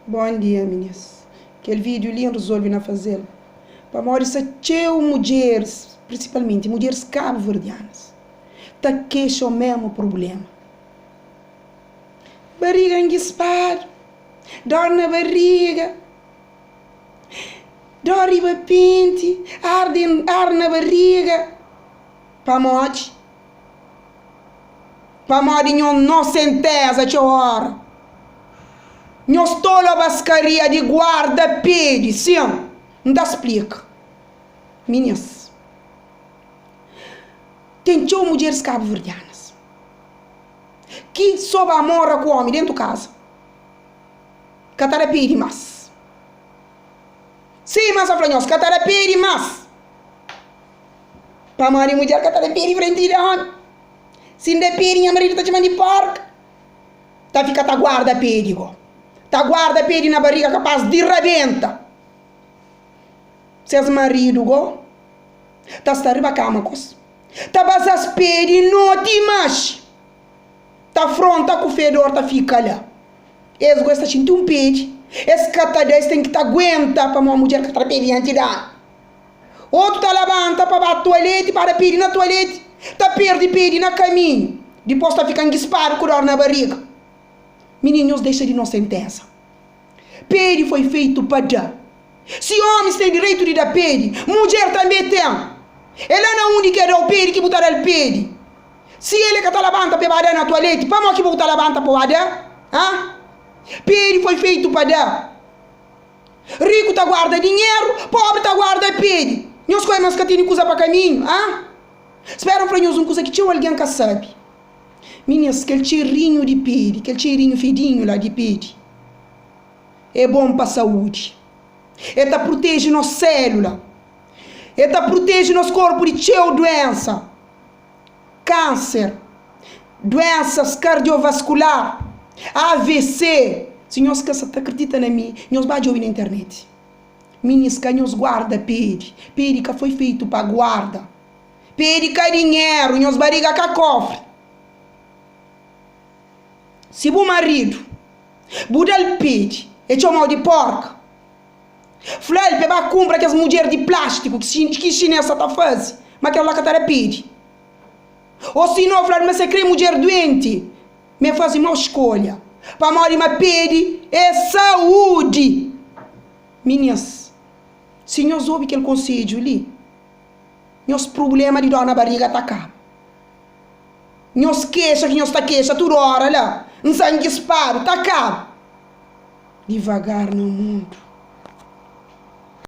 Bon dia minis. Kel video li N rizolvi na fazel pamodi sta txeu mudjeris, prinsipalmenti mudjeris kabuverdianas ta kexa omemu prublema. Bariga ngispadu, dor na bariga, dor riba penti, ar di ar na bariga. Pamodi? Pamodi nho nosenteza txeu ora. Nhos tolo baskaria di guarda pedi. Sin, N ta splika. Minis, ten txeu mudjeris kabuverdianas ki so ba mora ku omi dentu kaza, ka ta da pedi mas. Sin, mas N fla nhos, ka ta da pedi mas. Pamodi mudjer ka ta da pedi frenti di omi. Si N da pedi, nha maridu ta txoma-m di porka. Ta fika ta guarda pedi go. Ta guarda pedi na bariga kapas di rabenta. Ses maridu go ta sta riba kama ku es. Ta baza-s pedi noti i maxi. Ta fronta ku fedor ta fika la. Es go es ta xinti un pedi. Es ka ta da, es ten ki ta aguenta pamodi mudjer ka ta da pedi dianti di omi. Otu ta labanta pa ba tualeti, pa da pedi na tualeti, ta perdi pedi na kaminhu, dipos ta fika ngispadu ku dor na bariga. Mininu, nhos dexa di nosenteza. Pedi foi feitu pa da. Si omis ten direitu di da pedi, mudjer tanbe ten. É la na undi ki e da-u pedi ki bu ta da-l pedi. Si el e ka ta labanta pa e ba da na tualeti, pamo ki bu ta labanta pa ba da? Ha? Pedi foi feitu pa da. Riku ta guarda dinheru, pobri ta guarda pedi. Nhos koi mas ka tene kuza pa kaminhu, ah? Spera N fla nhos un kuza ki txeu algen ka sabe. Minis, kel txerinhu di pedi, kel txerinhu fedinhu la di pedi, é bon pa saúdi. E ta pruteje nos sélula. E ta pruteje nos korpu di txeu duénsa. Kánser, duénsas kardiovaskular, AVC. Si nhos ka sa ta kridita na mi, nhos ba djobe na internet. Minis, ka nhos guarda pedi. Pedi ka foi feitu pa guarda. Pedi ka dinheru, nhos bariga ka kofri. Si bu maridu, bu da-l pedi, e txoma-u di porka. Fla-l pa e ba kunpra kes mudjer di plástiku ki xinês sa ta faze, ma kel la ka ta da pedi. Ô si no, fla-l ma si e krê mudjer duenti, ma e faze mau skolha, pamodi ma pedi é saúdi. Minis, si nhos obi kel konsedju li, nhos prubléma di dór na bariga ta kaba. Nhos kexa ki nhos ta kexa tudu óra la, N sa ngispadu, ta kaba. Divagar na mundu.